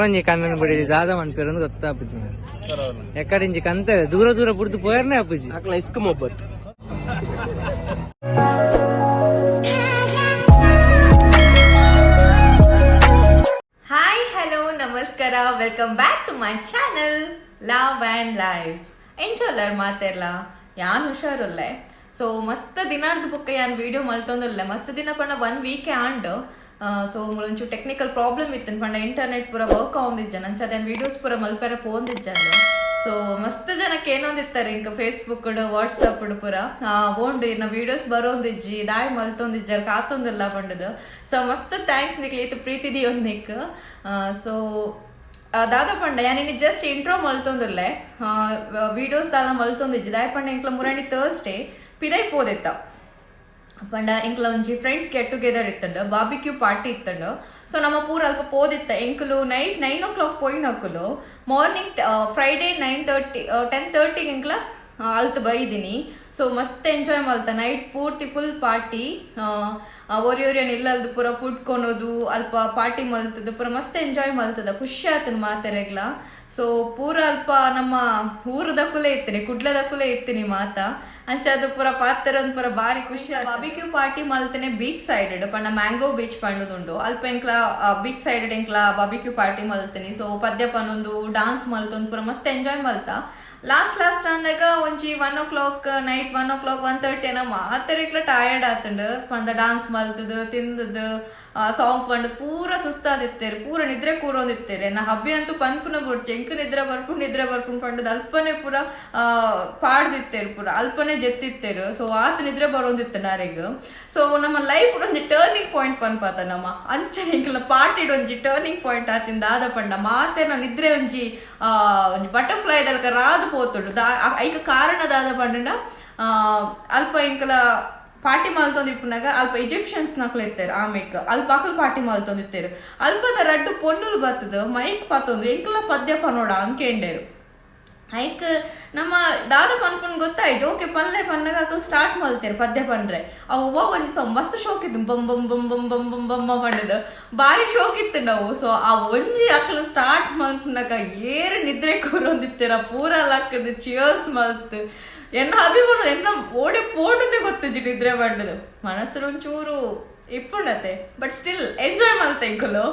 ಒಂಜಿ ಕಣ್ಣನ್ ಬಿಡಿ ದಾದ ಮನ್ಪೇರೊಂದು ಗೊತ್ತಾಪುಜಿ ಎಕ್ಕಡಿಂಜಿ ಕಂತ ದೂರ ದೂರ ಬುಡ್ದು ಪೋಯರ್ನೆ ಅಪ್ಪುಜಿ ಅಕ್ಲ ಇಸ್ಕ್ ಮೊಬ್ಬತ್. ಹಾಯ್, ಹಲೋ, ನಮಸ್ಕಾರ. Welcome back to my channel Love and Life. ಎಂಚೋಲ್ಲರ್ ಮಾತೆರ್ಲ? ಯಾನ್ ಹುಷಾರುಲ್ಲೆ. ಸೊ ಮಸ್ತ್ ದಿನಾರ್ದು ಬುಕ್ಕ ಯಾನ್ ವಿಡಿಯೋ ಮಲ್ತೊಂದುಲ್ಲೆ. ಮಸ್ತ್ ದಿನ ಪಂಡ ಒನ್ ವೀಕೆ ಆಂಡ್. ಸೊ ಒಂಚೂರು ಟೆಕ್ನಿಕಲ್ ಪ್ರಾಬ್ಲಮ್ ಇತ್ತು ಪಂಡ ಇಂಟರ್ನೆಟ್ ಪೂರ ವರ್ಕ್ ಆವೊಂದಿಜ್ಜ. ನಂಚ ಅದೇನ್ ವೀಡಿಯೋಸ್ ಪೂರ ಮಲ್ಪೆರ ಪೋಂದಿಜ್ಜಂದು. ಸೊ ಮಸ್ತ್ ಜನಕ್ಕೆ ಏನೊಂದಿತ್ತಾರೆ ಇಂಕ ಫೇಸ್ಬುಕ್ ವಾಟ್ಸಪ್ ಪೂರ ಓಂಡು ಇನ್ನ ವೀಡಿಯೋಸ್ ಬರೋಂದಿಜ್ಜಿ, ದಾಯ್ ಮಲ್ತೊಂದಿಜ್ಜಾರ್, ಕಾತೊಂದಿಲ್ಲ ಪಂಡದು. ಸೊ ಮಸ್ತ್ thanks ನಿಕ್ಲೆ, ಇತ್ತು ಪ್ರೀತಿ ದಿಯೊಂದಿಕ್. ಸೊ ದಾದ ಪಂಡ, ಯಾನ್ ಜಸ್ಟ್ ಇಂಟ್ರೋ ಮಲ್ತೊಂದುಲ್ಲೆ, ವೀಡಿಯೋಸ್ ದಾಲ ಮಲ್ತೊಂದಿಜ್ಜಿ. ದಾಯ್ ಪಂಡ ಎಂಕ್ಲ ಮುರಾಣಿ ಥರ್ಸ್ಡೇ ಪಿದೈ ಪೋದೆತ್ತ. ಪಂಡ ಎಂಕ್ಲ ಒಂಜಿ ಫ್ರೆಂಡ್ಸ್ ಗೆಟ್ ಟುಗೆದರ್ ಇತ್ತಂಡು, ಬಾರ್ಬಿಕ್ಯೂ ಪಾರ್ಟಿ ಇತ್ತಂಡು. ಸೊ ನಮ್ಮ ಪೂರ ಅಲ್ಪ ಪೋದಿತ್ತ. ಎಂಕುಲು ನೈಟ್ 9 ಓ ಕ್ಲಾಕ್ ಪೋಯಿನಕುಲು ಮಾರ್ನಿಂಗ್ ಫ್ರೈಡೇ 9:30, 10:30ಗೆ ಎಂಕ್ಲ ಅಲ್ತ್ ಬೈದಿನಿ. ಸೊ ಮಸ್ತ್ ಎಂಜಾಯ್ ಮಲ್ತ. ನೈಟ್ ಪೂರ್ತಿ ಫುಲ್ ಪಾರ್ಟಿ. ಒರಿ ಒರಿಯನ್ ಇಲ್ಲಲ್ದು ಪೂರ ಫುಡ್ ಕೊನೋದು, ಅಲ್ಪ ಪಾರ್ಟಿ ಮಲ್ತದ, ಪೂರ ಮಸ್ತ್ ಎಂಜಾಯ್ ಮಲ್ತದ. ಖುಷಿ ಆತನ ಮಾತೆರೆಗ್ಲ. ಸೊ ಪೂರ ಅಲ್ಪ ನಮ್ಮ ಊರುದಕ್ಕುಲೇ ಇತ್ತೀನಿ, ಕುಡ್ಲದಕ್ಕುಲೇ ಇತ್ತೀನಿ ಮಾತ. ಅಂಚ ಅದು ಪೂರ ಪಾತ್ರ ಪೂರ ಬಾರಿ ಖುಷಿ. ಬಾರ್ಬಿಕ್ಯೂ ಪಾರ್ಟಿ ಮಲ್ತನೆ ಬೀಚ್ ಸೈಡ್, ಪಂಡ ಮ್ಯಾಂಗ್ರೋವ್ ಬೀಚ್ ಪಂಡುದುಂಡು. ಅಲ್ಪ ಎಂಕ್ಲ ಬೀಚ್ ಸೈಡ್ ಎಂಕ್ಲ ಬಾರ್ಬಿಕ್ಯೂ ಪಾರ್ಟಿ ಮಲ್ತನಿ. ಸೊ ಪದ್ಯ ಪನೊಂದು, ಡಾನ್ಸ್ ಮಲ್ತೊಂದು ಪೂರ ಮಸ್ತ್ ಎಂಜಾಯ್ ಮಲ್ತ. ಲಾಸ್ಟ್ ಲಾಸ್ಟ್ ಅಂದಾಗ ಒಂಜಿ 1 o'clock, night 1 o'clock, 1:30 ಏನೋ, ಮಾತೆರೆಗ್ಲ ಟಯರ್ಡ್ ಆತಂಡು. ಪಂಡ ಡಾನ್ಸ್ ಮಲ್ತದು, ತಿಂದದು, ಸಾಂಗ್ ಪಂಡು ಪೂರ ಸುಸ್ತಾದಿತ್ತೇರು, ಪೂರ ನಿದ್ರೆ ಕೂರೊಂದಿತ್ತೇರೆ. ನಾ ಹಬ್ಬಿ ಅಂತೂ ಪನ್ಪುನ ಬುಡ್ಚೆ, ಎಂಕ್ ನಿದ್ರೆ ಬರ್ಪುಂಡು, ನಿದ್ರೆ ಬರ್ಪುಂಡು ಪಂಡದ ಅಲ್ಪನೆ ಪೂರ ಪಾಡ್ದಿತ್ತೇರು, ಪೂರ ಅಲ್ಪನೆ ಜೆತ್ತಿತ್ತೇರು. ಸೊ ಆತ ನಿದ್ರೆ ಬರೋಂದಿತ್ತು ನಾರೆಗ್. ಸೊ ನಮ್ಮ ಲೈಫ್ ಒಂಜಿ ಟರ್ನಿಂಗ್ ಪಾಯಿಂಟ್ ಪನ್ಪಾತ ನಮ್ಮ. ಅಂಚನೆ ಎಂಕ್ಲ ಪಾರ್ಟಿ ಒಂಜಿ ಟರ್ನಿಂಗ್ ಪಾಯಿಂಟ್ ಆತಿಂದ. ಆದ ಪಂಡ ಮಾತೆ ನಿದ್ರೆ ಒಂಜಿ ಒಂಜಿ ಬಟರ್ಫ್ಲೈ ದಲ್ಕ ರಾದು ಪೋತುಂಡು. ಐಕ ಕಾರಣ ದಾದ ಪಂಡ, ಅಲ್ಪ ಎಂಕಲ ಪಾರ್ಟಿ ಮಲ್ತೊಂದಿಪ್ಪುನಾಗ ಅಲ್ಪ ಈಜಿಪ್ಷಿಯನ್ಸ್ ನಕಲು ಇತ್ತೇರು. ಆಮೇಕ್ ಅಲ್ಪ ಅಕಲ್ ಪಾರ್ಟಿ ಮಲ್ತೊಂದಿತ್ತೇರು. ಅಲ್ಪದ ರಡ್ಡು ಪೊನ್ನುಲು ಬತ್ತದ ಮೈಕ್ ಪತ್ತೊಂದು ಎಂಕಲ ಪದ್ಯ ಪನೋಡ ಅನ್ಕೇಂಡೇರು. ಐಕ್ ನಮ್ಮ ದಾದ ಪನ್ಪುನ್ ಗೊತ್ತಾಯ್ತು. ಓಕೆ ಪನ್ಲೆ ಪನ್ನಾಗ ಅಕಲ್ ಸ್ಟಾರ್ಟ್ ಮಲ್ತೇರು ಪದ್ಯ ಪನ್ರೆ. ಅವು ಒಂಜಿ ಮಸ್ತ್ ಶೋಕ್ ಇತ್ತು. ಬಂ ಬಂ ಬಂ ಬಂ ಬಂ ಬಂ ಬಮ್ಮ ಪಂಡದು ಬಾರಿ ಶೋಕ್ ಇತ್ತು ನಾವು. ಸೊ ಆ ಒಂಜಿ ಅಕಲ್ ಸ್ಟಾರ್ಟ್ ಮಲ್ಪುನಾಗ ಏರು ನಿದ್ರೆ ಕೂರೊಂದಿತ್ತೀರ, ಪೂರ ಲಕ್ಕದು ಚಿಯರ್ಸ್ ಮಲ್ತ್ ಎನ್ನ ಅಭಿಮಾನ ಎನ್ನ ಓಡಿ ಪೋಡುದೇ ಗೊತ್ತಿಜ್ಜಿ ನಿದ್ರೆ ಬಂಡದು. ಮನಸ್ಸು ಒಂಚೂರು ಇಪ್ಪುಂಡತೆ, ಬಟ್ ಸ್ಟಿಲ್ ಎಂಜಾಯ್ ಮಲ್ತೆ ಎಂಕುಲು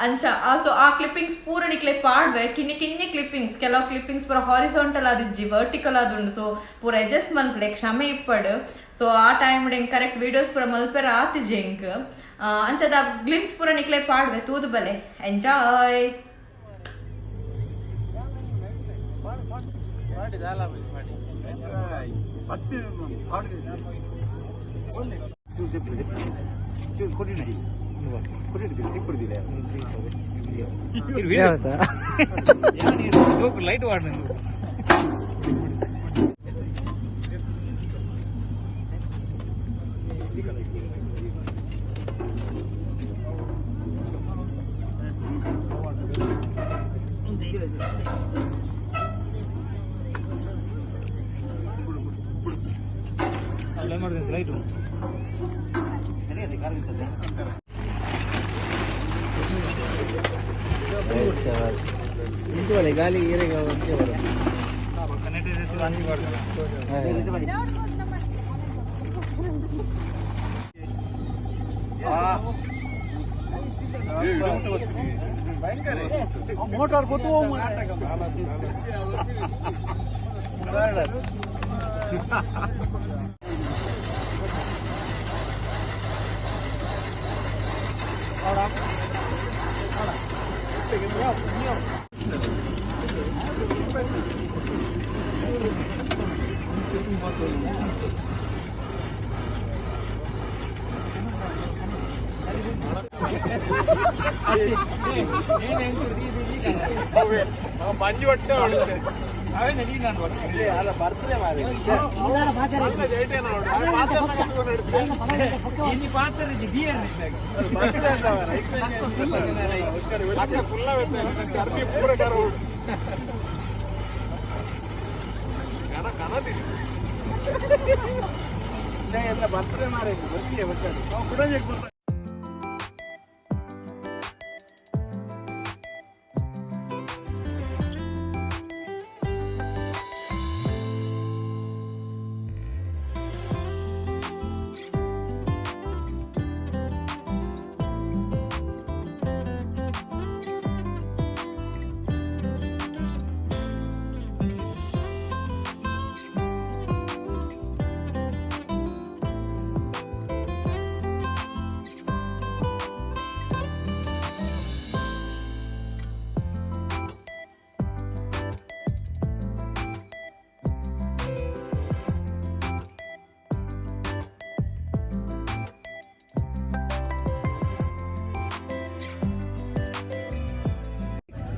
ಅಂಚ. ಸೊ ಆ ಕ್ಲಿಪ್ಪಿಂಗ್ಸ್ ಪೂರ ನಿಕ್ಲೆ ಪಾಡ್ವೆ. ಕಿನ್ನಿ ಕಿನ್ನಿ ಕ್ಲಿಪ್ಪಿಂಗ್ಸ್, ಕೆಲವು ಕ್ಲಿಪ್ಪಿಂಗ್ಸ್ ಪೂರ ಹಾರಿಸಾಂಟಲ್ ಆದಿಜ್ಜಿ, ವರ್ಟಿಕಲ್ ಆದುಂಡು. ಸೊ ಪೂರ ಅಡ್ಜಸ್ಟ್ ಮನ್ಪಲೆ, ಕ್ಷಮೆ ಇಪ್ಪಡು. ಸೊ ಆ ಟೈಮ್ ಎಂಕ್ ಕರೆಕ್ಟ್ ವೀಡಿಯೋಸ್ ಪೂರ ಮಲ್ಪೆರ ಆತಿಜಿ ಎಂಕ್. ಅಂಚದ ಗ್ಲಿಮ್ಸ್ ಪೂರ ನಿಕ್ಲೆ ಪಾಡ್ವೆ, ತೂದು ಬಲೆ, ಎಂಜಾಯ್. ಯಾವತ್ತಾ? Light ward. ಲೈಟ್. ಗಾಲಿ. ಮೋಟಾರ್ ಗೊತ್ತು. ಮಂಜು ಒಟ್ಟೆ.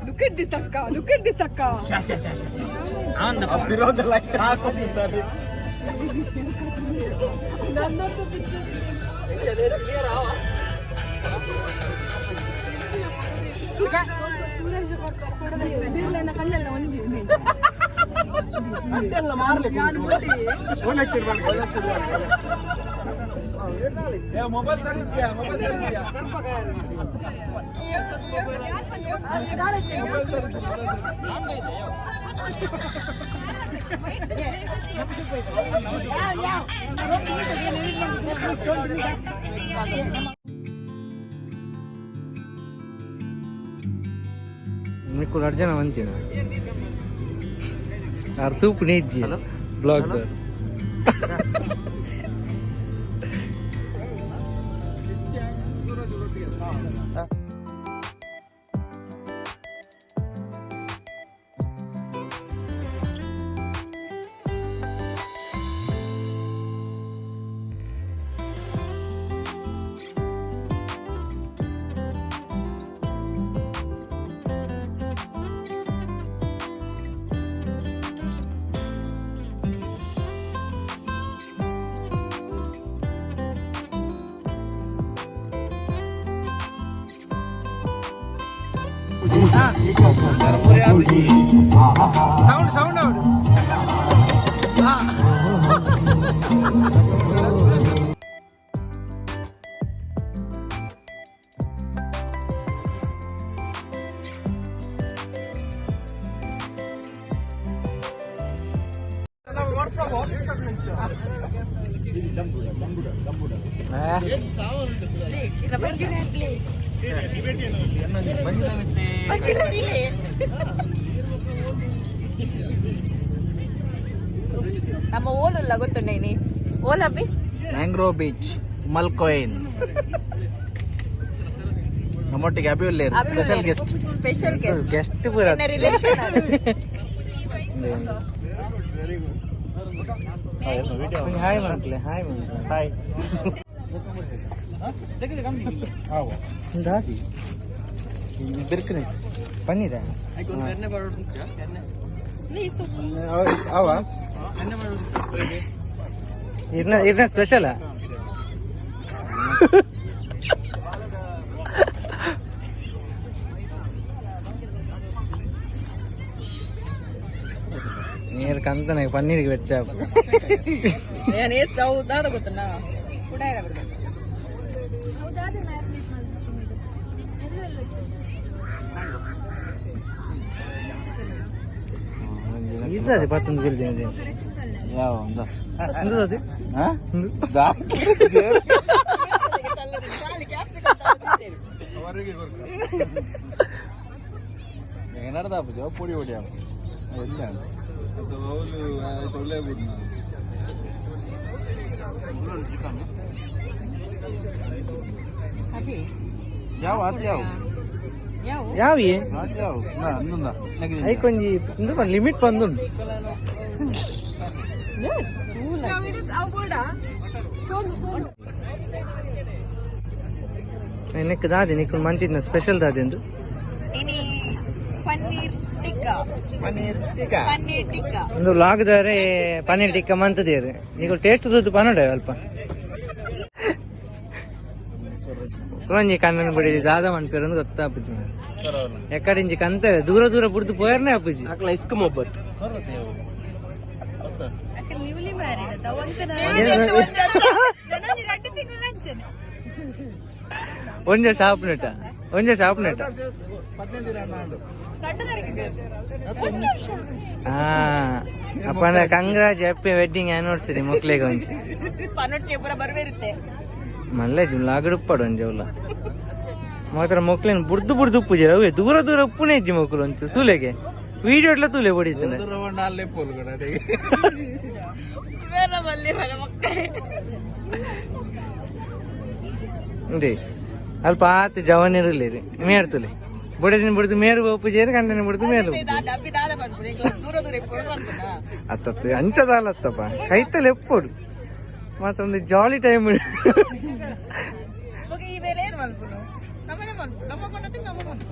Look at this akka, look at this akka. ನಿಕ್ಕುಲು ಅರ್ಜನ ಮಂತಿನ ಆರ್ ತೂಪು ನೇಜ್ಜಿ ಬ್ಲಾಗ್. Sound sound out. ನಮ್ಮ ಓಲುಲ್ಲ ಗೊತ್ತುಂಡೇನಿ ಓಲಬ್ಬಿ. ಮ್ಯಾಂಗ್ರೋವ್ ಬೀಚ್, ಮಲ್ಕೋಯಿನ್. ನಮ್ಮೊಟ್ಟಿಗೆ ಅಭಿ ಉಲ್ಲೇರು, special guest. Special guest. Guest ಪೂರ. ರಿಲೇಷನ್. ಹಾಯ್ ಮಕ್ಕಳೇ, ಹಾಯ್ ಮಕ್ಕಳೇ. ಹಾಯ್. ದಾದಿ ಬಿರ್ಕನೆ. ಪನ್ನೀರ. ಅವ ಇರ್ನ ಇರ್ನ ಸ್ಪೆಷಲ್. ನೀರು ಕಂತನೆ ಪನ್ನೀರಿಗೆ ವೆಚ್ಚ. ದಾದ ಗೊತ್ತುಂಡ ಕೂಡ. ಇದ್ದದೆ ಪತ್ತೊಂದು ಬಿಲ್ದೆ. ಯಾವ ಒಂದ? ಅದು ಏನಾರ್ದ ಪೊಡಿ ಹೊಡಿ ಎಲ್ಲ. ಯಾವ ಅದು ಯಾವ? ಯಾವ? ಅದು ಯಾವ ಅಂದ? ಐಕೊಂಜಿ ಇಂದು ಲಿಮಿಟ್ ಬಂದುಂಟು. ನಿಕ್ ದಾದಿ ನಿಕ್ ಮಂತಿದ್ನ ಸ್ಪೆಷಲ್ ದಾದಿ ಎಂದು. ಇನಿ ಪನ್ನೀರ್ ಟಿಕ್ಕಾ. ಪನ್ನೀರ್ ಟಿಕ್ಕಾ. ಪನ್ನೀರ್ ಟಿಕ್ಕಾ. ಒಂದು ಲಾಗ್ದಾರೆ ಪನ್ನೀರ್ ಟಿಕ್ಕಾ ಮಂತದೇರು ನಿಕುಲು ಟೇಸ್ಟ್ ತೂದು ಪನ್ನೊಡೆ ಅಲ್ಪ ಒಂಜಿ ಕಣ್ಣನ್ ಬಿಡಿದಿ ದಾದ ಮನ್ಪೇರೊಂದು ಗೊತ್ತಾಪುಜಿ. ಎಕ್ಕಡಿಂಜಿ ಕಂತ ದೂರ ದೂರ ಬುಡ್ದು ಪೋಯರ್ನೆ ಆಪುಜಿ. ಇಸ್ಕ್ ಮೊಬ್ಬತ್. ನ್ಯೂಲಿ ಮ್ಯಾರಿಡ್ ಒಂಜೆ ಶಾಪ್ ನೆಟ, ಒಂಜೆ ಶಾಪ್ ನೆಟ. ಹಾ ಅಪ್ಪನ ಕಂಗ್ರಾಜ್, ಹ್ಯಾಪಿ ವೆಡ್ಡಿಂಗ್ ಆನಿವರ್ಸರಿ ಮಕ್ಳಿಗೆ ಒಂಜಿ. ಮಲ್ಲೆ ಲಾಗಡುಪ್ಪಾಡು ಒಂಜಿ ಉಲ್ಲ ಮಾತ್ರ ಮೊಕ್ಲೇನ್ ಬುಡ್ದು ಬುಡ್ದು ಉಪ್ಪುಜಿ ಅವೇ ದೂರ ದೂರ ಉಪ್ಪುನೇ ಇಜ್ಜಿ ಮೊಕ್ಲು ಒಂಚು ತೂಲೆಗೆ ವಿಡಿಯೋ ಎಟ್ಲ ತೂಲೆ ಬಡಿತನೆ. ನಾಲ್ನೇ ಪೋಲ್ ಕೂಡ. ಇಂದೇ ಅಲ್ಪ ಆತ ಜವನಿರಲಿ ಮೇರ್ ತುಲೆ ಬುಡದಿನ ಬುಡ್ದು ಮೇರು ಉಪ್ಪುಜೇರು ಕಂಡನೆ ಬುಡ್ದು ಮೇರು ಅತ್ತತ್ತು ಅಂಚದಾಲತ್ತಪ್ಪ ಕೈತಲೆ ಎಪ್ಪೋಡು ಮತ್ತೊಂದು ಜಾಲಿ ಟೈಮ್. ಈ ವೇಳೆ ಏನ್ ಮಲ್ಪುನು ನಮ್ಮನೆ ಮಲ್ಪು ನಮ್ಮ ಕೊನತೆ ನಮ್ಮ ಮಲ್ಪು.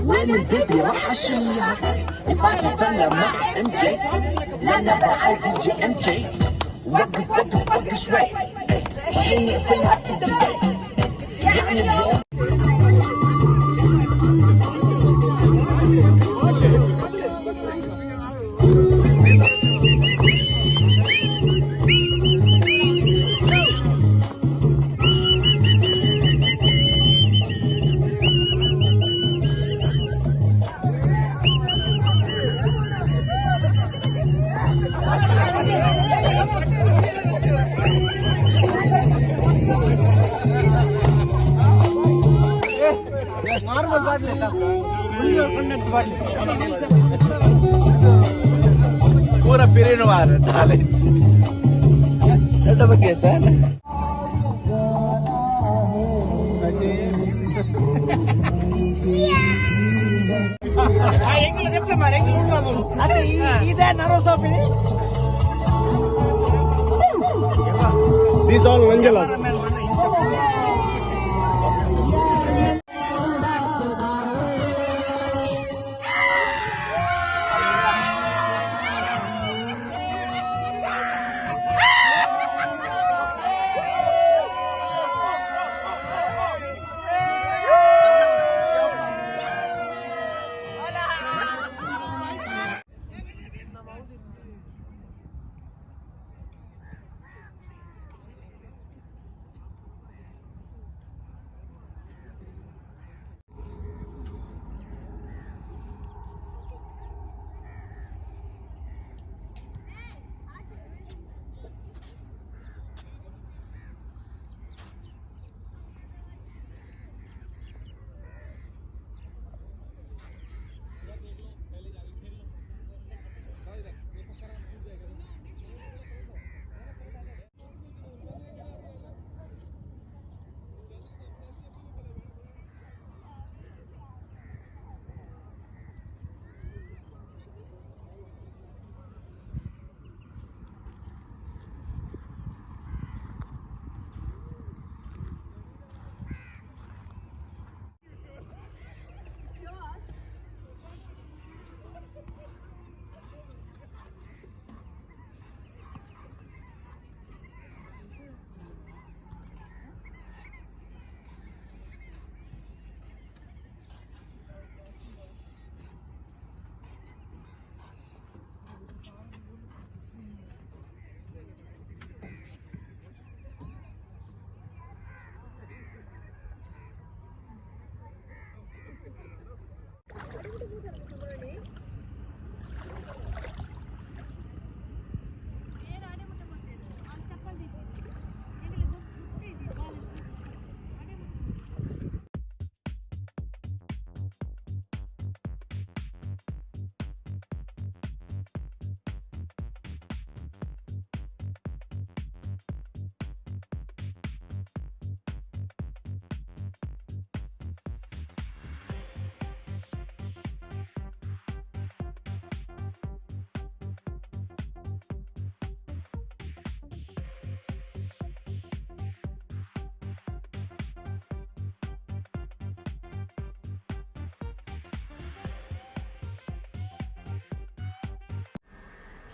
وين البيبي راح اشيلها الباقي فلا مع ام جي لا لا بعد دي جي ام كي وقف وقف وقف شوي خليني اقفلها في الدقيقة يعني اليوم. ಪೂರ ಪಿರಿನುವಾರ ತಾಲೆ ಎಡ್ಡ ಬಗ್ಗೆ ತಾನೆ. These all Vangelas.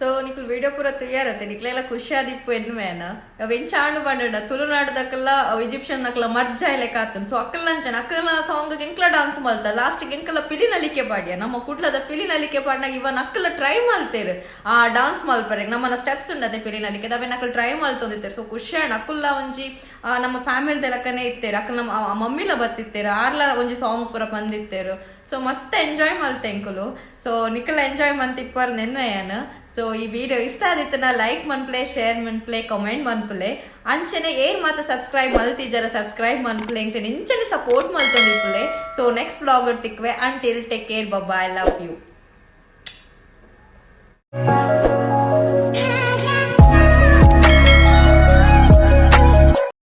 ಸೊ ನಿಕುಲು ವಿಡಿಯೋ ಪೂರ ತೂಯರತ್ತೆ, ನಿಕ್ಲೆಲ್ಲ ಖುಷಿ ಆದಿಪ್ಪು ಎನ್ನುವೇನ. ಅವ್ ಎಂಚಾಂಡು ಪಂಡ, ತುಳುನಾಡದಕ್ಕೆಲ್ಲ ಈಜಿಪ್ಷಿಯನ್ ನಕಲ ಮರ್ಜ ಲೆಕ್ಕ ಆತುಂಡು. ಸೊ ಅಕ್ಕಲ ಅಂಚನ ಅಕ್ಕಲ ಸಾಂಗ್ ಎಂಕ್ಲ ಡಾನ್ಸ್ ಮಲ್ತ. ಲಾಸ್ಟ್ ಎಂಕಲ ಪಿಲಿ ನಲಿಕೆ ಪಾಡ್ಯ. ನಮ್ಮ ಕುಡ್ಲದ ಪಿಲಿ ನಲಿಕೆ ಪಾಡ್ನಾಗ ಇವನ್ ಅಕ್ಕಲ ಟ್ರೈ ಮಲ್ತೇರು ಆ ಡಾನ್ಸ್ ಮಲ್ಪರೆ. ನಮ್ಮನ ಸ್ಟೆಪ್ಸ್ ಉಂಡತೆ ಪಿಲಿ ನಲಿಕೆ, ಅವನ್ ಅಕ್ಕಲ ಟ್ರೈ ಮಲ್ತೊಂದಿತ್ತೇರು. ಸೊ ಖುಷಿ ಆಂಡ್. ಅಕ್ಕುಲ್ಲ ಒಂಜಿ ನಮ್ಮ ಫ್ಯಾಮಿಲಿ ಲೆಕ್ಕನೇ ಇತ್ತೇರು. ಅಕ್ಕಲ ನಮ್ಮ ಮಮ್ಮಿಲ ಬತ್ತಿತ್ತೇರು, ಆರ್ಲ ಒಂಜಿ ಸಾಂಗ್ ಪೂರ ಬಂದಿತ್ತೇರು. ಸೊ ಮಸ್ತ್ ಎಂಜಾಯ್ ಮಲ್ತೆ ಎಂಕುಲು. ಸೊ ನಿಕಲ ಎಂಜಾಯ್ ಮಂತಿಪ್ಪರ್ ನೆನ್ವೆಯನ್. ಸೊ ಈ ವಿಡಿಯೋ ಇಷ್ಟ ಆದಿತ್ತನ ಲೈಕ್ ಮನ್ಪ್ಲೆ, ಶೇರ್ ಮನ್ಪ್ಲೆ, ಕಮೆಂಟ್ ಮನ್ಪುಲೆ. ಅಂಚನೆ ಏನ್ ಮಾತ ಸಬ್ಸ್ಕ್ರೈಬ್ ಮಲ್ತಿಜರ, ಸಬ್ಸ್ಕ್ರೈಬ್ ಮನ್ಪುಲೆ. ಇಂಟೆ ಇಂಚನೆ ಸಪೋರ್ಟ್ ಮಲ್ತೊಂದಿಪ್ಪುಲೆ. ಸೊ ನೆಕ್ಸ್ಟ್ ವ್ಲಾಗ್ ತಿಕ್ವೆ. Until, take care, bye, love you.